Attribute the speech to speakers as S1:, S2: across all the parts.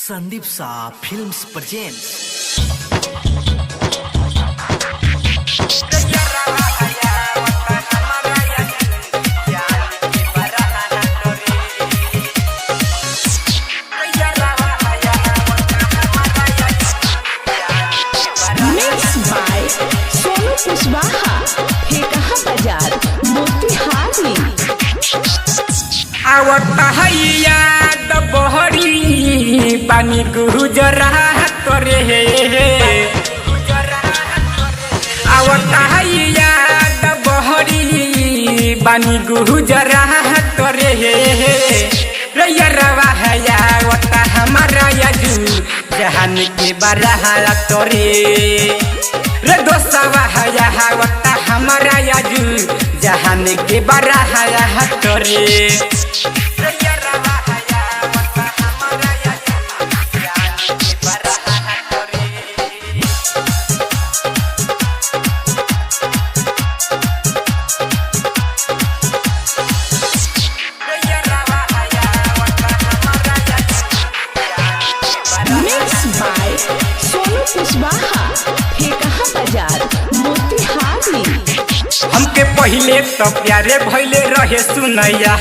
S1: Sandeep Shah Films presents.
S2: Mix by Sonu Kushwaha, Thekaha Bazar, Motihari.
S3: आवत हैया त बहरी पानी गुजरा तोरे आवत हैया त बहरी पानी गुजरा तोरे रैया रवा हैया आवत हमारा यजू जहान के बरहा तोरे रे दोस्तवा हैया आवत हमारा यजू जहान के बरहा तोरे।
S2: Mix by Sonu Kushwaha, Thekaha Bazar, Motihari.
S3: हमके पहिले तो प्यारे भइले रहे सुनैया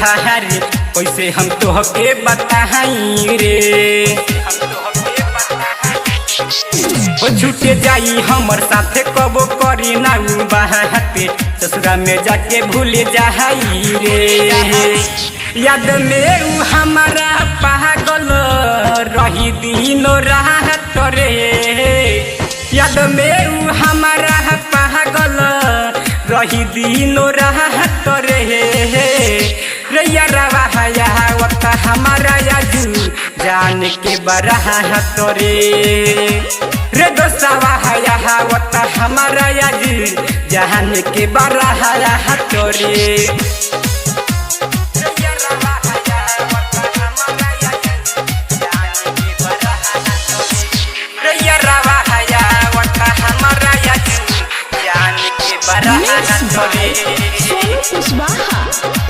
S3: रे, कैसे हम तोहके बताई रे। ओ छूटे जाई हमर साथे कबो करी ना उ बाते, ससुरा में जाके भूल जाई रे। याद में उ हमारा पागल रही दिनो रात रे, याद में उ हमारा पागल रही दिनो रात रे। रैया रवा हया वता हमारा याजू जान के बरहा तोरे रे दोस्तवा हया वता हमारा याजू जान के बरहा तोरे। रैया रवा हया वता हमारा याजू जान के बरहा
S2: Mix by
S3: तोरे।
S2: Sonu Kushwaha,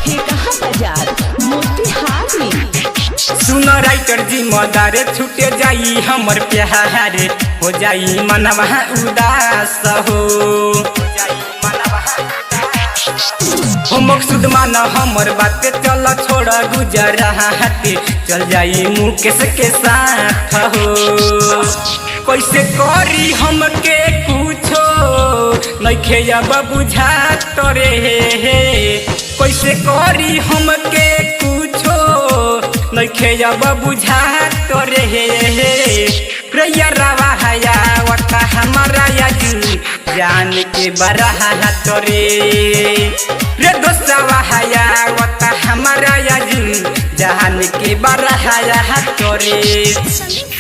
S2: Thekaha Bazar, Motihari.
S3: सुन राइटर जिम्मेदार छूटे जाई हमर प्यार, हो जाई मनवा उदास हो। हो मकसूद मान हमर बात चल छोड़ गुजरात, चल जाई मुकेश के साथ हो। कैसे करी हमके कुछो नइखे अब बुझात रे, कैसे करी हमके कुछो नइखे अब बुझात रे। रैया रवा हया वता हमारा याजू जान के बरहा तोरे रे दोस्तवा हया वता हमारा याजू जान के बरहा तोरे।
S2: Sandeep